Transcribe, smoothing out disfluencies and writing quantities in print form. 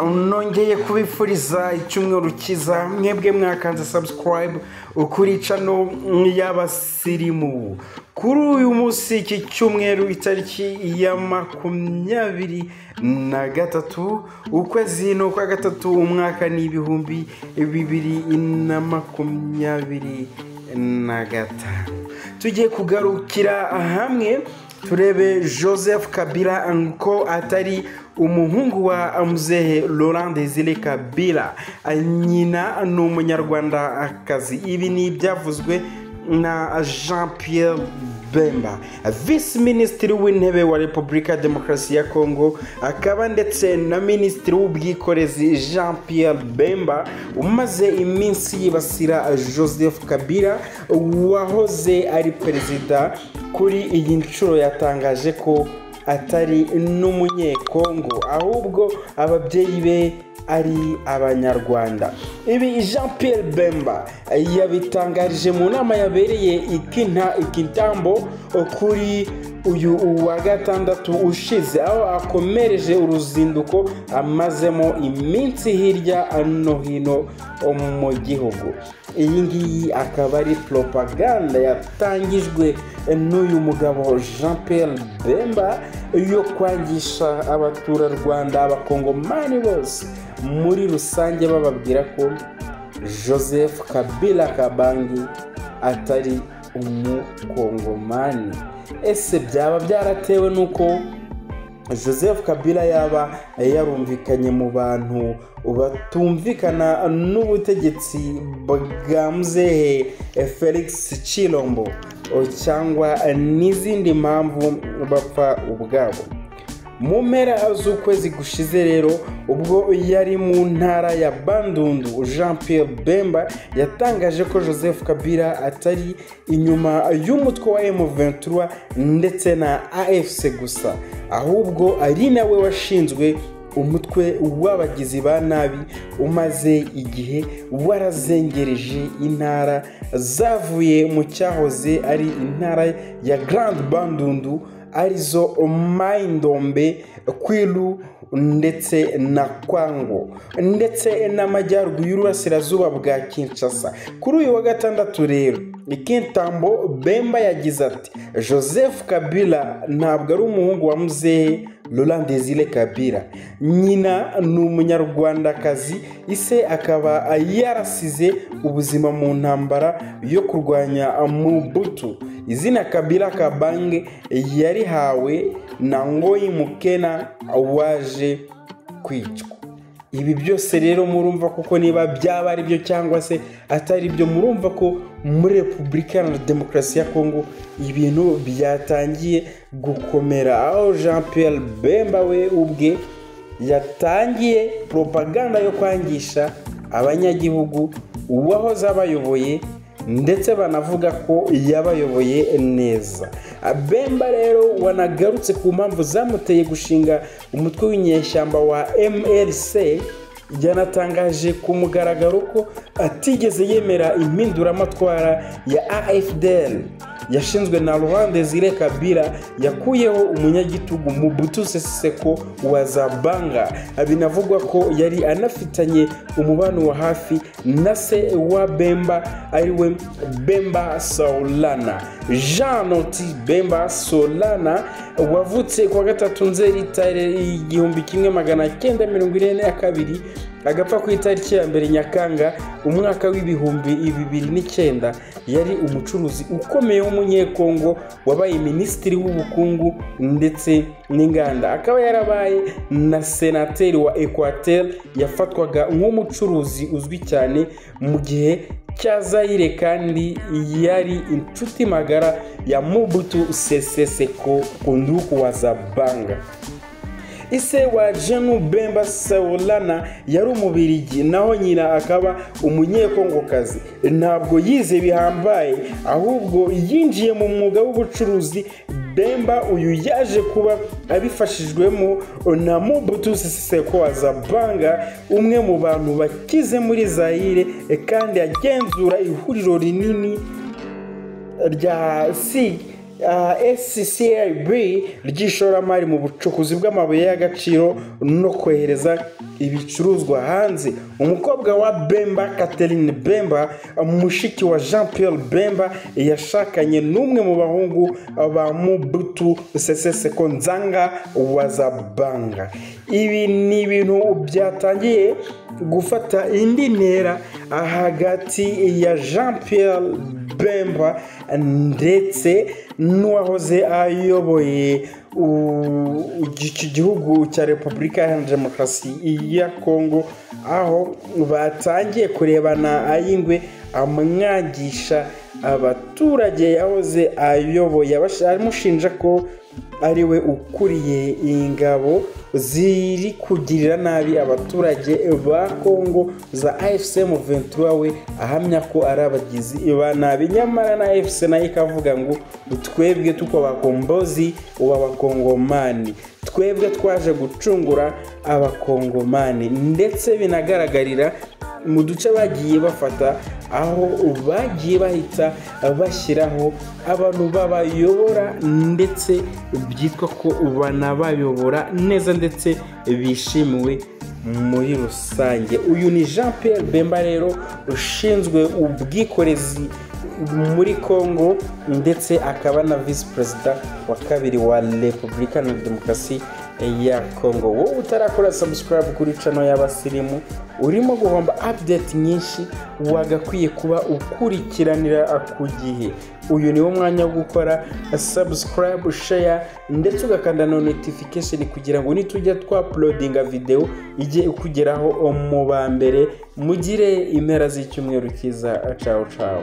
Nongeye kubifuriza icyumweru cyiza, mwebwe mwakanze subscribe kuri channel y'abasirimu. Kuri uyu munsi, iki cyumweru, itariki ya 23, ukwezi ni ukwa gatatu, umwaka ni 2025, tugiye kugarukira hamwe turebe Joseph Kabila ko atari umuhungu wa muzehe Laurent Desire Kabila, nyina ni umunyarwandakazi. Ibi ni ibyavuzwe na Jean Pierre Bemba, visi minisitiri w'intebe wa Repubulika ya Demokarasi ya Kongo, akaba ndetse na minisitiri w'ubwikorezi. Jean Pierre Bemba umaze iminsi yibasira Joseph Kabila wahoze ari perezida, kuri iyi nshuro yatangaje ko atari n'umunyekongo, ahubwo ababyeyi be ari abanyarwanda. Ibi Jean Pierre Bemba yabitangarije mu nama yabereye Ikintambo kuri uyu wa gatandatu ushize, aho akomereje uruzinduko amazemo iminsi hirya no hino mu gihugu. Iyi ngiyi akaba ari propaganda yatangijwe n'uyu mugabo Jean Pierre Bemba yo kwangisha abaturarwanda, abakongomani bose muri rusange, bababwira ko Joseph Kabila Kabange atari umukongomani. Ese byaba byaratewe n'uko Joseph Kabila yaba yarumvikanye mu bantu batumvikana n'ubutegetsi bwa muzehe Felix Tshilombo, cyangwa n'izindi mpamvu bapfa ubwabo? Mu mpera z'ukwezi gushize rero, ubwo yari mu ntara ya Bandundu, Jean Pierre Bemba yatangaje ko Joseph Kabila atari inyuma y'umutwe wa M23 ndetse na AFC gusa, ahubwo ari nawe washinzwe umutwe w'abagizi ba nabi umaze igihe warazengereje intara zavuye mu cyahoze ari intara ya Grand Bandundu, arizo Mai-Ndombe, Kwilu ndetse na Kwango, ndetse n'amajyaruguru y'uburasirazuba bwa Kinshasa. Kuri uyu wa gatandatu rero Ikintambo, Bemba yagize ati: "Joseph Kabila ntabwo ari umuhungu wa muzehe Laurent Desire Kabila. Nyina ni umunyarwandakazi, ise akaba yarasize ubuzima mu ntambara yo kurwanya Mobutu. Izina Kabila Kabange yarihawe na Ngoyi Mukena waje kwicwa." Ibi byose rero murumva kuko niba byaba ari byo cyangwa se atari byo, murumva ko muri Repubulika Iharanira Demokarasi ya Kongo ibintu byatangiye gukomera, aho Jean Pierre Bemba we ubwe yatangiye propaganda yo kwangisha abanyagihugu uwahoze abayoboye, ndetse banavuga ko yabayoboye neza. Bemba rero wanagarutse ku mpamvu zamuteye gushinga umutwe w'inyeshyamba wa MLC, yanatangaje ku mugaragaro ko atigeze yemera impinduramatwara ya AFDL yashinzwe na Laurent Desire Kabila, yakuyeho umunyagitugu Mobutu Sese Seko wa Zabanga. Binavugwa ko yari anafitanye umubano wa hafi na se wa Bemba, ariwe Bemba Saolana. Jean Noti Bemba Solana wavutse kuwa 3 Nzeri 1942, agapfa ku itariki ya 1 Nyakanga umwaka w'2009, yari umucuruzi ukomeye w'umunyekongo wabaye minisitiri w'ubukungu ndetse n'inganda, akaba yarabaye na senateri wa Equateur. Yafatwaga nk'umucuruzi uzwi cyane mu gihe cya Zaire, kandi yari inshuti magara ya Mobutu Sese Seko Kunduku wa Zabanga. Ise wa Jean Bemba Saolana yari umubirigi, naho nyina akaba umunyekongokazi. Ntabwo yize bihambaye, ahubwo yinjiye mu mwuga w'ubucuruzi. Bemba uyu yaje kuba abifashijwemo na Mobutu Sese Seko wa Zabanga, umwe mu bantu bakize muri Zaire kandi agenzura ihuriro rinini rya SCCIB ry'ishoramari mu bucukuzi bw'amabuye y'agaciro no kohereza ibicuruzwa hanze. Umukobwa wa Bemba, Catherine Bemba, mushiki wa Jean Pierre Bemba, yashakanye n'umwe mu bahungu ba Mobutu Sese Seko Nzanga wa Zabanga. Ibi ni ibintu byatangiye gufata indi ntera hagati ya Jean Pierre Bemba ndetse n'uwahoze ayoboye iki gihugu cya Repubulika Iharanira Demokarasi ya Kongo, aho batangiye kurebana ay'ingwe, amwangisha abaturage yahoze ayoboye, amushinja ko ari we ukuriye ingabo ziri kugirira nabi abaturage ba Kongo za AFC M23, we ahamya ko ari abagizi ba nabi. Nyamara na AFC nayo ikavuga ngo twebwe tuko bakombozi w'abakongomani, twebwe twaje gucungura abakongomani. Ndetse binagaragarira mu duce bagiye bafata, aho bagiye bahita bashyiraho abantu babayobora, ndetse byitwa ko banabayobora neza ndetse bishimiwe muri rusange. Uyu ni Jean Pierre Bemba rero ushinzwe ubwikorezi muri Kongo, ndetse akaba na visi perezida wa kabiri wa Repubulika na Demokarasi ya Kongo. Wowe utarakora subscribe kuri channel y'abasirimu, urimo guhomba update nyinshi wagakwiye kuba ukurikiranira ku gihe. Uyu niwo mwanya wo gukora subscribe, share ndetse ugakanda na notification kugira ngo nitujya twa-uploadinga video ijye ikugeraho mu ba mbere. Mugire impera z'icyumweru cyiza. Ciao ciao.